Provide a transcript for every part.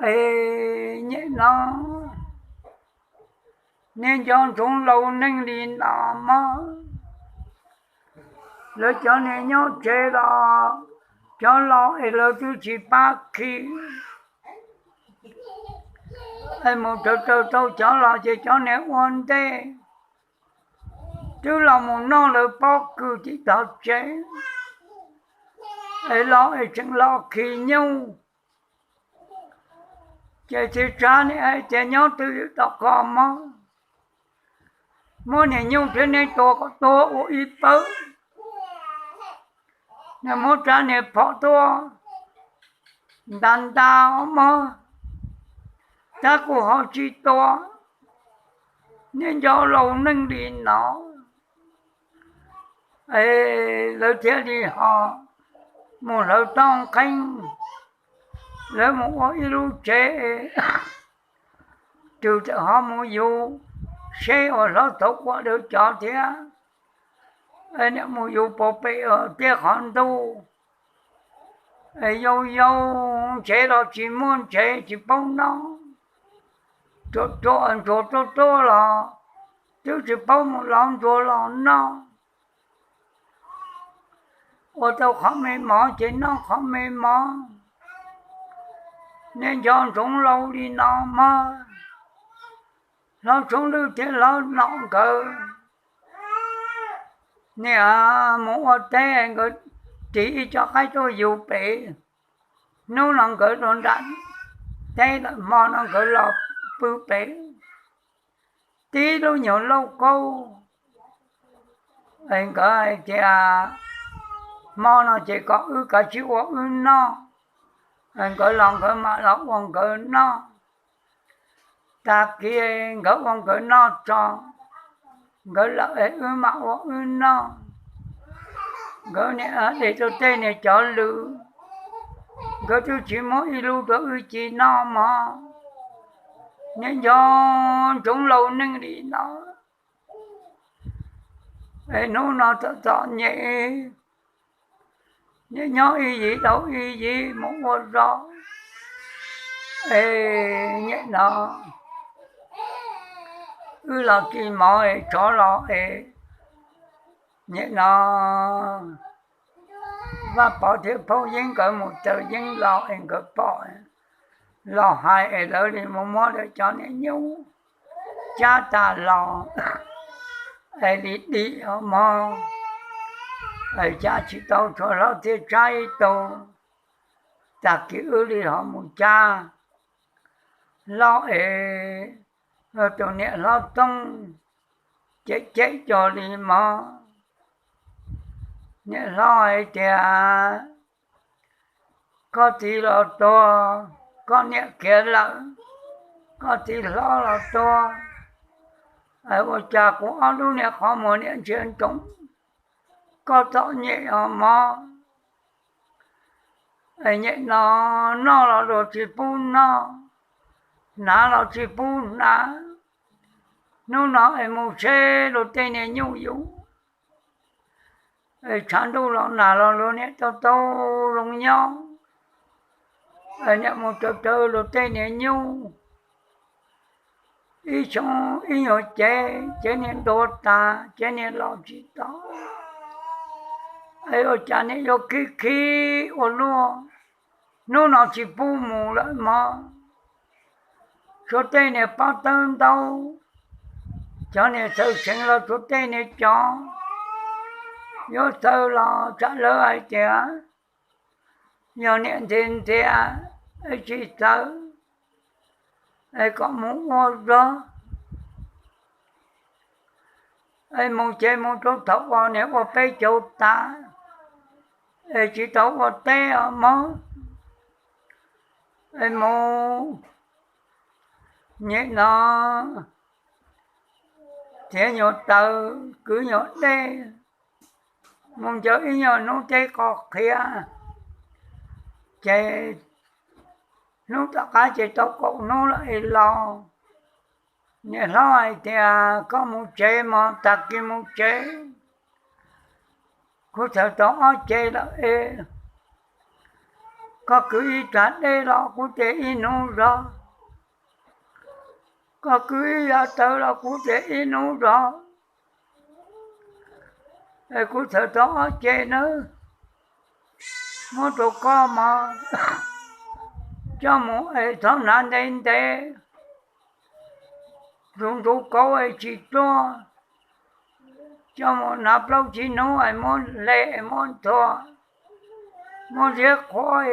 Es nyem no, nej nco ntsoov laus neej li no mog. Lawv cov niag nyob tsev los, cov laus es lawv twb tsis pab khi, es mus raws raws tau cov los ces cov niag ua ntej twb los mus noj lawv pob kws tim tog tsev, es los es tseem los khi nyuj. Ces txiv tsab niam hais tias nyob twj ywm tom koj mog, muab niag nyuj thiab neb tua kom tuag ua ib pawg, nws muab rab niag phom tuaj nta nta mog, tab kuj ho tsis tua. Nej nco laus neej li no. Es lawv thiaj li ho mus hlawv toj nqeeb, lawv mus ua ib lub tsev, tus txawm ho mus yug seb uas hlob thaum kuam lawv cov thiab, mus yug pov pem tiaj qhov ntuj, yau yau, ntsev los tsis muaj ntsev tsis paub noj, ruam ruam ntsuag tuaj tuaj los twb tsis paub mus lov ntsuag los noj. Ua tau qhov me mov ces noj qhov me mov. Nej nco ntsoov laus li no mog. Hlob Tshoob Lwj thiab hlob Nom nkawd niam mus ua teb, nkawd ris ib co qaib tuaj yug pem. Hnub no nkawd rau nram teb lawm, hmo no nkawd los pw pem tib lub nyuag lauj kaub. Nkawd hais tias hmo no ces kom wb kav tsij ua wb noj. Nkawd los nkawd mam los ua nkawd noj. Tag kis nkawd ua nkawd noj tso, nkawd lawm es wb mam ua wb noj. Nkawd niam de tau tej niag cov lws, nkawd twb tsis muab ib lub rau wb ci noj mog. Nej nco ntsoov laus neej li no. Es hnub no txom txom nyem, nej nyob ib yim dhau ib yim mus ua zog. Es nyem no, wb los ci mov es tsov los es, nyem no Vaj Pov thiab Phauj Yeeb nkawd mus taws yeeb los es nkawd pom, los hais es lawv li mus muab lawv cov niag nyuj cab tas los es li dim os mog. Es cab tsis tau, tshuav hlob thiab tsab ib tug. Tag kis wb li ho mus cab hlob es, tus niam hlob Tooj cem cem cog li mog. Niam hlob hais tias, koj txiv los tuag, koj niam khiav lawm, koj txiv hlob los tuag, ua cas kuv ob lub niag qhov muag niam ntsia ntsoov koj txom nyem os mog. Nyem no, noj los luag tsis pub noj, hnav los tsis pub hnav. Hnub no es mus seb luag tej niag nyuj yug, tshav ntuj los nag los luag niam tau tau zoo nyob. Niam mus raws raws luag tej niag nyuj, ib xyoo ib nyuag cev, cev niag ntuag tas, cev niag los tsis tau. Es ua cas niam yuav khib khib ua luaj, hnub no tsis pub mus lawm mog. Tshuav tej niag pob tawb ntaub, cov niag txawj tseev los tshuav tej niag cov yuav txawj los tsam lawv hais tias yog niam ntxias ntxias, tsis txawj, es kom mus ua zog. Es mus ces mus rau thaum uas niag ua peb caug tas, es tsis tau ua teb os mog. Es mus nyem no, txiav nyuag taws kwv nyuag dej, mus ncaws ib nyuag hnub teb qos qhiav, ces hnub tom qab ces tau kaum hnub lawm es los. Niam hlob hais tias koj mus tsev mog, tag kis mus tsev, kuv txhawm tau ob cev lawm es Koj kwv ib rag dej los kuv ces ib hnub zog, koj kwv ib yav tawv los kuv ces ib hnub zog. Es kuv txhawm tau ob ce nawb, muab rau koj mog, coj mus es txhob hnav ntev ntev, ntxuv ntxuv kauv es tsis ruaj, coj mus hnav plaub tsib hnub es muab hle es muab ntxhua, muab ziab qhuav,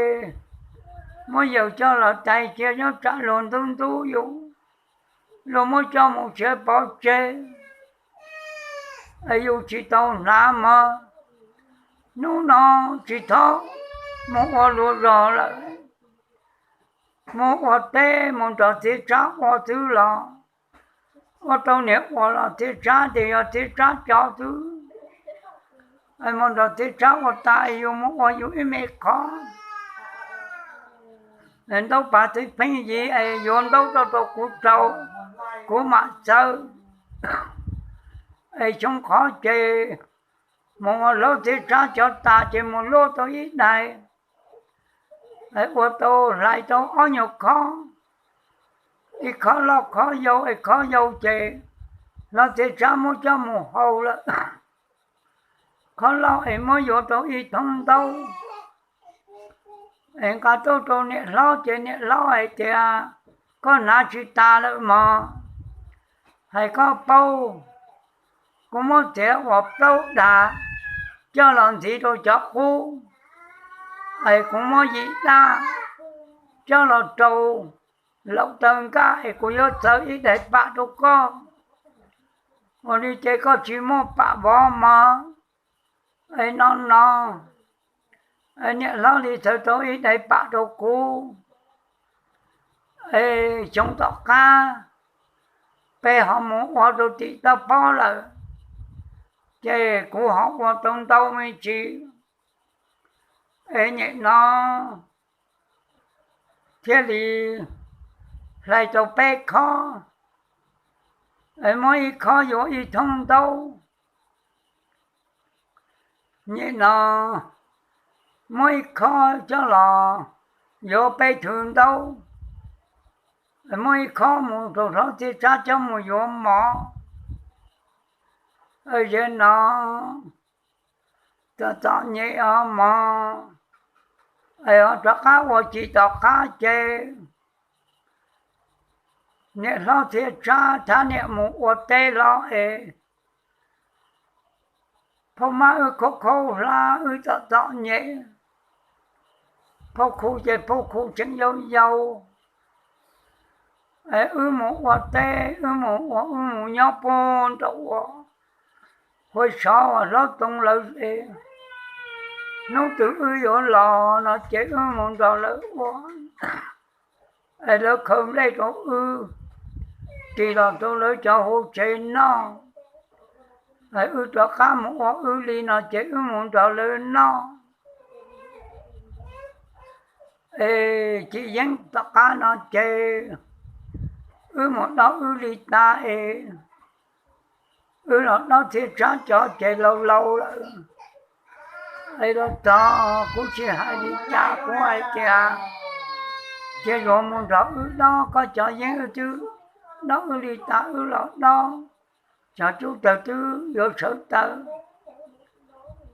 muab yawm coj los tais cia nyob tsam luag ntub ntub yus, luag muab coj mus tshiav pov tseg, es yus tsis tau hnav mog. Hnub no tsis txhob mus ua luag zog lawm, mus ua teb mus nrog txiv tsab ua xwb los, ua rau niam ua los txiv tsab ces yog txiv tsab cov xwb. Mus nrog txiv tsab ua tas yus mus ua yus ib me qhov. Ntaub pas txiv pheej yig es yuav ntaub rau rau kuv rau, kuv mam txawb. Es xyoo qhov ces mus ua hlaub txiv tsab cov tas ces mus luaj tau ib daig, ua tau hlais tau ob nyuag khob, ib khob loj khob yau, es khob yau ces hlaub txiv tsab muab coj mus hau lawm. Khob loj es muab yuav tau ib thoob ntaub, es nqa tuaj rau niam hlob ces niam hlob hais tias, koj hnav tsis tas lawm mog, hais koj paub, kuv muab txiav ua plaub dag coj los ntxiv rau cov qub, es kuv muab yim daj coj los rau laum taw nkaj es kuv yuav txawb ib daim pam rau koj. Ua li ces koj tsis muaj pam vov mog. Es no no, niam hlob li txawb tau ib daim pam rau kuv. Es xyoo tom qab peb ho mus ua rau tim toj pob lawm, ces kuv ho ua tau ntau me ntsis. Es nyem no thiaj li hlais tau peb khob, es muab ib khob yuav ib thoob ntaub. Nyem no muab ib khob coj los yuav peb thwv ntaub, muab ib khob mus rau hlob txiv tsab coj mus yuav mov. Yog no txom txom nyem os mog, es ho rov qab ua ci tom qab ces niam hlob txiv tsab thab niam mus ua teb los es phauj mab wb khaub khaub hlab wb txom txom nyem, phauj khu ces phauj khu tseem yau yau. Es wb mus ua teb, wb mus ua, wb mus nyob puag nram ua, ua sov uas hlob too lawv es hnub twg wb yuav los no ces wb mus nrog lawv ua, es lawv khaws nplej rau wb, ris los rau lawv cov hauv tsev noj. Es wb rov qab mus ua wb li no ces wb mus nrog lawv noj. Es Cim Yeeb tom qab no ces wb mus dob wb li tas es wb los dob txiv tsab cov ces laus laus lawm. Es los txog kuv tsis hais li cas, kuv hais tias cia yuav mus nrog wb dob, koj cov yeeb wb twb dob wb li tas wb los dob, cov cub tawg twb yuav sawv taws.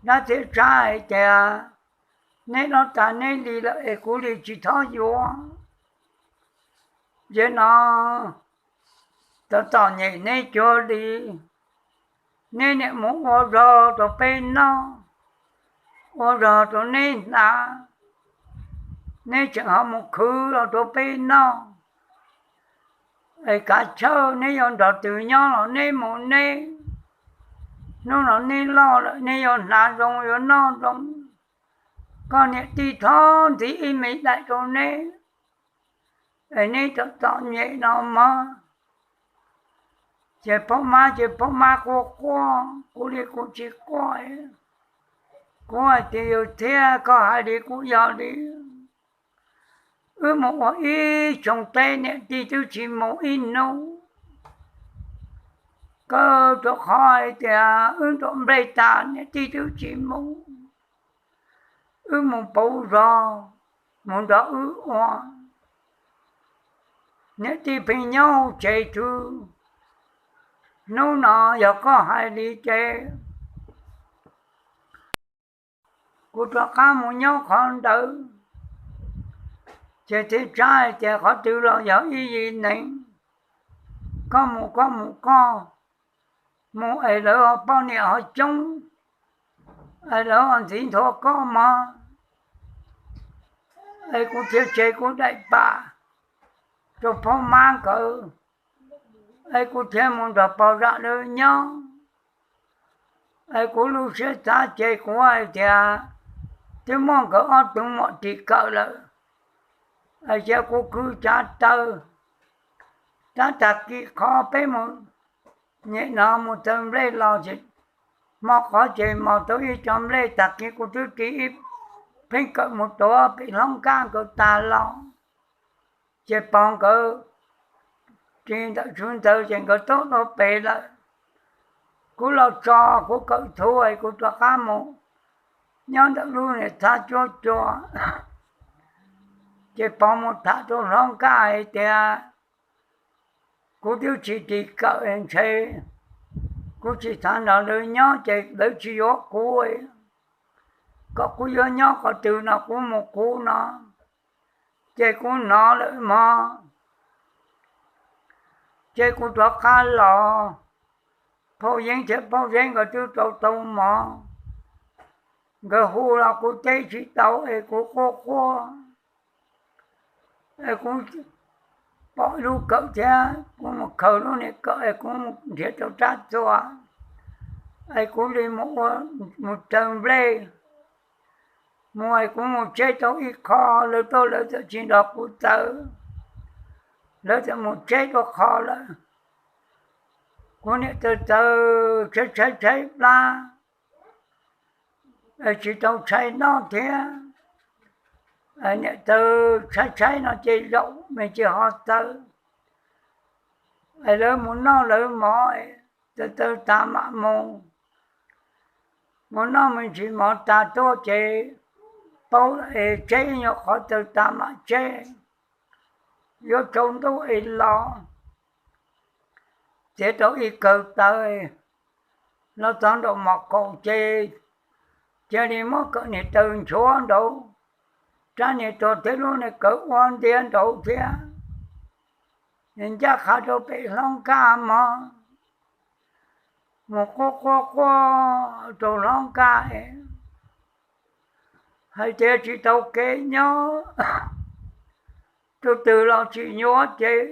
Dab txiv tsab hais tias neb dob tas neb li lawm es kuv li tsis txhob yuav. Yog no txom txom nyem neb cuag li, neb niam mus ua zog rau peb noj, ua zog rau neb hnav, neb tseem ho mus khwv los rau peb noj. Es kav chawj neb yuav nrog twg nyob los neb mus neb, hnub no neb loj lawm neb yuav hnav zoo yuav noj zoo. Koj niam tij thov ntxiv ib me daim rau neb, es neb txom txom nyem no mog. Ces phob mab ces phob mab quaj quaj, kuv li kuv tsis quaj. Kuv hais tias yog thiab koj hais li kuj yog li. Wb mus ua ib xyoo teb niam tij twb tsis mus ib hnub. Kawg rau qhov hais tias wb nrog nplej tas niam tij twb tsis mus. Wb mus pauv zog, mus nrog wb ua. Niam tij pheej nyob hauv tsev twg, hnub no yog koj hais li ces kuv rov qab mus nyob qhov ntawd. Ces thiaj txawm hais tias qhov twg los yog ib yim neeg, koj mus koj mus koj, mus es lawv poj niam ho coob, es lawv ho ntxiv nthua koj mog, es kuv thiaj tseg kuv daim pam rau phob mab nkawd, es kuv thiaj mus nrog pog zam lawv nyob. Es kuv lub siab xav ces kuv hais tias twb muaj nkawd ob tug muam ris kawm lawm, es cia kuv kwv cav taw, tab tag kis qhov peb mus nyem no mus txawm nplej los ces hmo qhov ces mos tau ib co nplej, tag kis kuv twb ris ib pheej kawm mus tuav pem Hlob Nkaj nkawd tas los, ces pog nkawd ris ntawm tswv ntawd ces nkawd tuaj dua pem lawm. Kuv los tso kuv kawm thuv es kuv rov qab mus nyob ntawm lub niag txhab cuab cua. Ces pog mus tham rau Hlob Nkaj hais tias kuv twb tsis ris kawm ntshe kuv tsis xav nrog lawv nyob ces lawv tsis yuav kuv, kom kuv yuav nyob qhov twg no kuv mus qhov no. Ces kuv hnov lawm mog, ces kuv rov qab los. Phauj Yeeb thiab Phauj Yeeb nkawd twb rau tau mov, nkawd hu los kuv teb tsis tau es kuv quaj quaj, es kuv pom lub kawm thiab kuv mus khaws lub niag kawm es kuv mus nrhiav rau rab txuas, es kuv li mus ua, mus txawm nplej, mus es kuv mus tseb tau ib qho, lawv tuaj lawv txawm tsis nrog kuv txawm, lawv txawm mus tseb dua qho lawm. Kuv niam txawm txawm tshaib tshaib tshaib plab, tsis tau tshaib noj thiab. Niam txawm tshaib tshaib no ces zaum me ntsis ho txawm, es lawv mus noj lawv mov, txawm txawm tas mam mus, mus noj me ntsis mov tas tuaj ces paub es tseb nyuag qhov txawm tas mam tseb, yuav tsaus ntuj es los, txiav rau ib kawm taws los txog nraum mos kaum ces cia li muab kawm niag taws nchuav nraud, rab niag tuag thiab lub niag kawm ua ntiav nraud thiab, ncaj qha rau pem Hlob Nkaj mog. Mus quaj quaj quaj rau Hlob Nkaj hais tias tsis tau kev nyob, tus twg los tsis yuav ces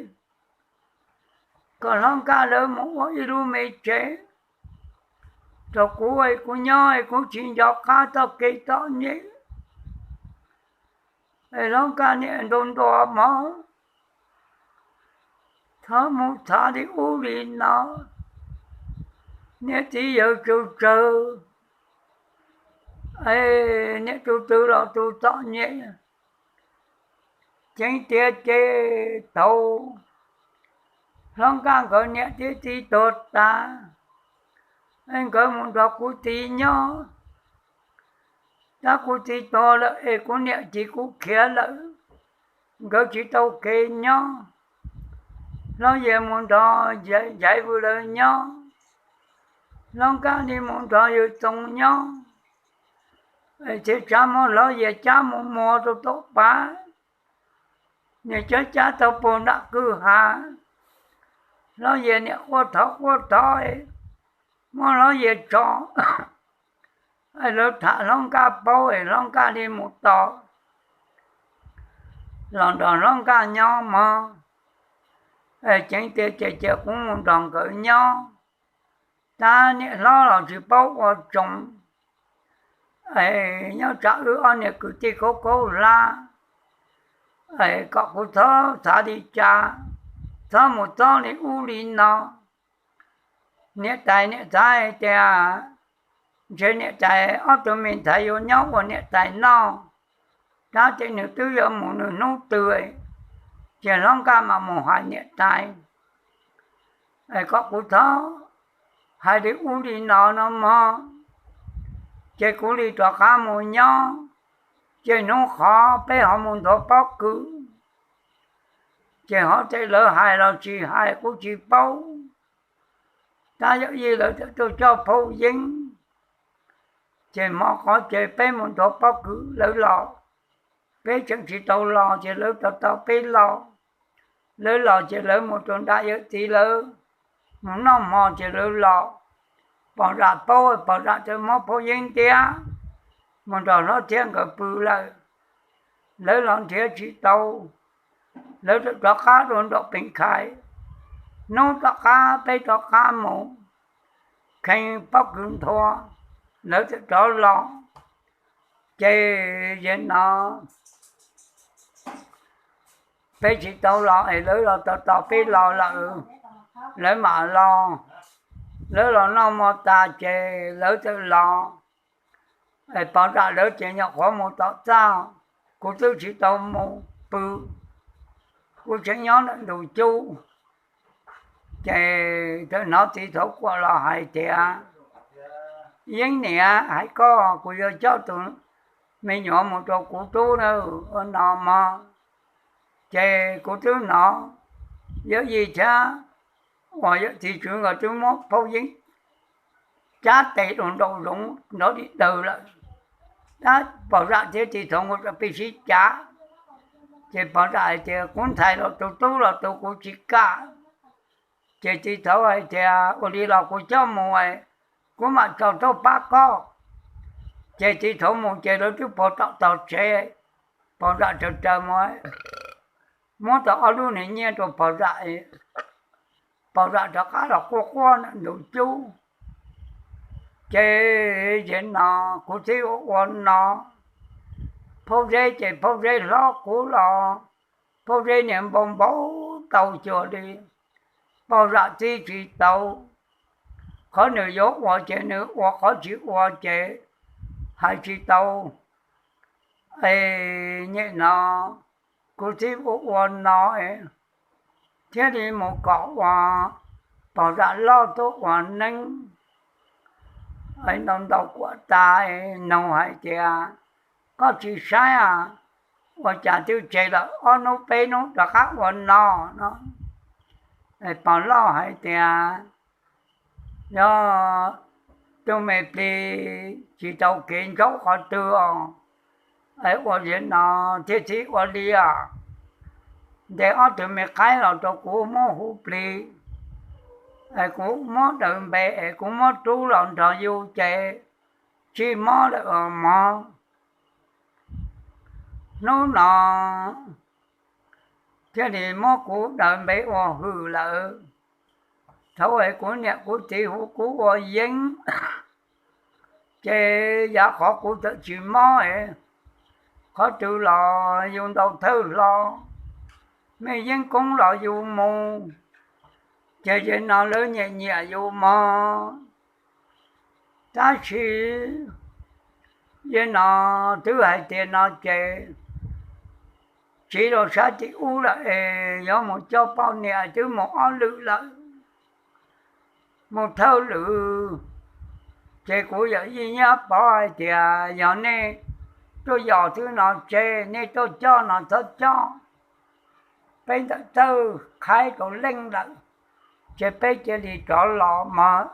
kom Hlob Nkaj lawv mus ua ib lub me tsev rau kuv es kuv nyob es kuv tsis nco qab txoj kev txom nyem. Es Hlob Nkaj niam ntuas ntuas mog, txhob mus txhav li ub li no, niam txiv yawg tsawg tsawg, es niam tus twg los tus txom nyem, ceev tiag ces thaum Hlob Nkaj nkawd niam thiab txiv tuag tas, es nkawd mus nrog kuv txiv nyob. Tab kuv txiv tuag lawm es kuv niam ces kuv khiav lawm, nkawd tsis tau kev nyob. Hlob Yias mus nrog Yaiv Vwm lawv nyob, Hlob Nkaj li mus nrog Yawg Txoov nyob, thiaj tsa muab Hlob Yias cab mus muag rau tom pab, niag cab cab tau puag nram kwj ha. Hlob Yias niam quaj thov quaj thov, muab Hlob Yias tso, lawv tham Hlob Nkaj paub es Hlob Nkaj li mus tos los nrog Hlob Nkaj nyob mog. Ceev tiag ces cia kuv mus nrog nkawd nyob. Tab niam hlob los tsis paub ua tsoos, nyob tsam wb ob niag kwv tij khaub khaub hlab, kom kuv txhob xav li cas, txhob mus txob li ub li no. Niam tais niam txav hais tias ntshe niam tais ob tug me ntxhais yuav nyob ua niam tais noj, tab sis nws twb yuav mus nws hnub twg, ces Hlob Nkaj mam mus hais niam tais, kom kuv txhob hais li ub li no no mog, ces kuv li rov qab mus nyob. Ces hnub qhov peb ho mus nthuav pob kws, ces ho tej lawv hais los tsis hais kuv tsis paub, tab yawm yij lawv txawm tuaj coj phauj yeeb. Ces hmo qhov ces peb mus nthuav pob kws lawv los, peb tseem tsis tau los ces lawv tos tos peb los. Lawv los ces lawv mus rau nram yawm txiv lawv mus noj hmo ces lawv los. Pog zam paub, pog zam txawm muab phauj yeeb ntiab mus nrog hlob thiab nkawd pw lawm. Lawv los nrhiav tsis tau, lawv txawm rov qab rau nram Pees Khais. Hnub tom qab peb rov qab mus kheev pob kws nthuav, lawv txawm rov los. Ces yog no peb tsis tau los es lawv los tos tos peb los lawm, lawv mam los. Lawv los noj hmo tas ces lawv txawm los. Pog zam lawv ces nyuam qhuav mus tom txaj, kuv twb tsis tau mus pw, kuv tseem nyob ntawm ntug cub. Ces txawm hnov txiv Thauv Kuam los hais tias, Yeeb niam, hais koj, kuv yuav coj tus me nyuam mus rau kuv tub na, ua no mog. Ces kuv twb hnov yawm yij thiab uas yawm txiv tswv nkawd twb muab phauj yeeb cab tes rau nraum zoov nrov li dawg lawm, tab pog zam thiab txiv Thauv nkawd txawm pib sib cav. Ces pog zam hais tias, Kuv ntxhais los tu, tub los tu, kuv tsis kam. Ces txiv Thauv hais tias, Ua li los kuv coj mus, kuv mam tso tuaj pab koj. Ces txiv Thauv mus ces lawv twb pag tom tog tsev, pog zam raws raws mus, muab tau ob lub niag nyiaj rau pog zam, pog zam rov qab los quaj quaj ntawm ntug cub. Ces yog no kuv txib ua ua no, phauj Zeb ces phauj Zeb hlob kuv los phauj Zeb niag npau npau taus cuag li, pog zam txib tsis tau. Qhov nws yuav ua ces nws ua, qhov tsis ua ces hais tsis tau. Es nyem no kuv txib ua ua no thiaj li mus kom ua pog zam loj tuaj ua neeb. Ntau ntau kuam tas, nug hais tias, Koj tsis saib a, ua cas twb tseg lawm ob hnub peb hnub rov qab ua no no? Pog loj hais tias, Yog tus me plig tsis tau kev ntsaub qhov twg os, es ua li no thiaj txib ua li os. Ntes ob tug me qaib los rau kuv muab hu plig, es kuv muab daws npe es kuv muab rub los nrog yus ces tsis mob lawm os mog. Hnub no thiaj li muab kuv daws npe ua Hwm lawm. Thaum es kuv niam kuv txiv hu kuv ua Yeeb, ces yav qhov kuv txawm tsis mob es, qhov twg los yus ntaus thawj hlo, mej yeeb koob los yus mus, ces yog no lawv nyiam nyiam yus mog. Tab sis yog no twb hais tias no ces tsiv rau sab tim ub lawm es yuav mus coj poj niam twb mus ob lwm lawm, mus thawj lwm. Ces kuv yawm yij nyob pov hais tias yog nej tuaj yos xwb no tseg, nej tuaj coj no txhob coj. Peb ntawm thawj qhaib rau leej lawm, ces peb cia li rov los mog,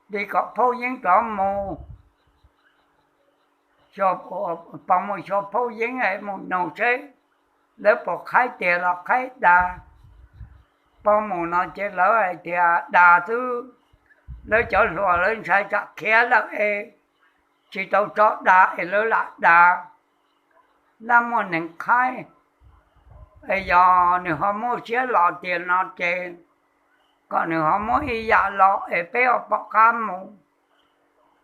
li kom phauj yeeb rov mus, pog mus xyuas phauj yeeb es mus nug seb lawv puas qhaib tiag los qhaib dag. Pog mus no ces lawv hais tias dag xwb, lawv cov hluas lawv ntshai tsam khiav lawm es tsis tau tso dag es lawv lam dag. Laj muaj neeg qhaib, es yog nws ho muaj siab los tiag no ces kom nws ho muab ib yam los es peb ho pom qab mus.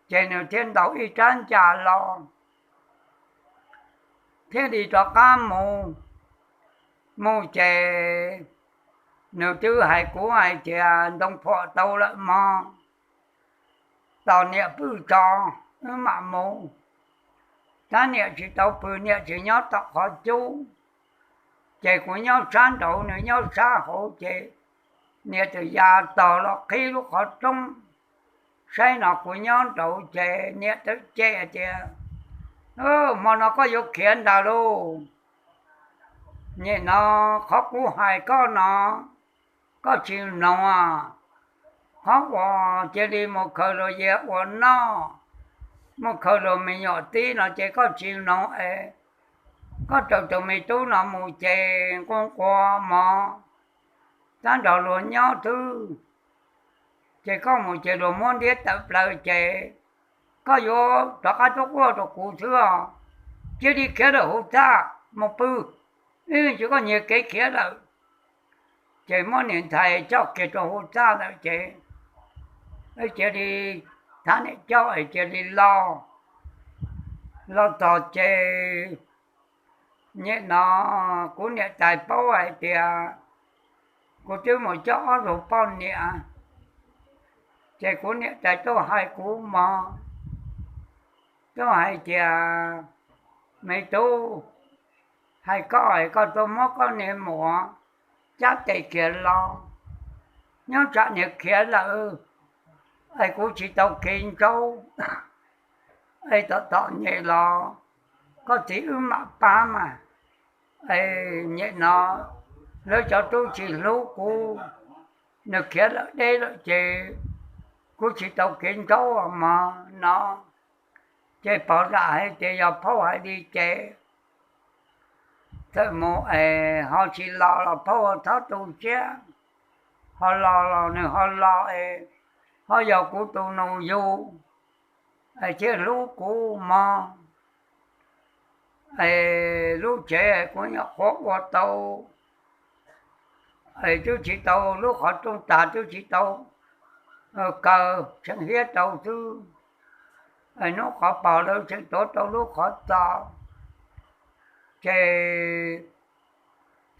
Ces nws thiaj ntaus ib rab ncas los, thiaj li rov qab mus. Mus ces nws twb hais kuv hais tias ntoo phuam tau lawm mog, tos niam pw tso wb mam mus. Tab niam tsis tau pw, niam tseem nyob tom qhov cub, ces kuv nyob sab nraud nws nyob sab hauv, ces niam txawm ya tog los qhib lub qhov rooj. Saib no kuv nyob nraud ces niam txawm cem tias, Hmo no koj yuav khiav ntawd lauj. Nyem no, qhov kuv hais koj no koj tsis mloog. Qhov uas cia li mus khaws luag yias ua noj, mus khaws luag me nyuam tib no ces koj tsis mloog es koj raws tus me tub no mus ces nquag nquag mov, tab nrog luag nyob xwb. Ces koj mus ces luag muab ntiab tawm plaws ces koj yuav rov qab tuaj quaj rau kuv xwb os. Cia li khiav lawm hauv txaj mus pw, ib me ntsis koj nyiag kev khiav lawm. Ces muab niam ntxhais coj kiag rau hauv txaj lawm ces cia li thab niam coj es cia li los. Los txog ces nyem no, kuv niam tais paub hais tias kuv twb mus coj ob tug poj niam, ces kuv niam tais tuaj hais kuv mog, tuaj hais tias, me tub, hais koj es koj tuaj muab koj niag muam cab tes kiag los, nyob tsam niag khiav lawm es kuv tsis tau kev ntsaub, es tom tom nyem los koj txiv wb mam pab mas. Nyem no, lawv cov tub tsis hlub kuv, nws khiav lawm deb lawm ces kuv tsis tau kev ntsaub mog no. Ces pog lam hais tias yog phauj hais li ces txawm mus es ho tsis los los phauj txhob tu siab, ho los los nws ho los es ho yog kuv tus nus yug es thiaj hlub kuv mog. Es lub tsev kuv nyuam qhuav ua tau, es twb tsis tau lub qhov rooj tag, twb tsis tau kaw, tseem hiab tau xwb. Hnub qhov pog lawv tseem tuav tau lub qhov txos, ces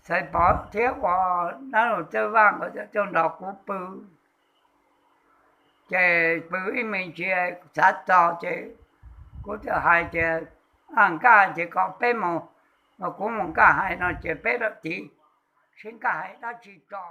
Xaiv Pov thiab ua dab laug Txawj Vaj nkawd txawm tuaj nrog kuv pw. Ces pw ib me ntsis xav txog ces kuv txawm hais tias, a nkaj ces kom peb mus, kuv mus nkaj hais no ces peb lawm tid, seb nkaj hais dab tsi tso.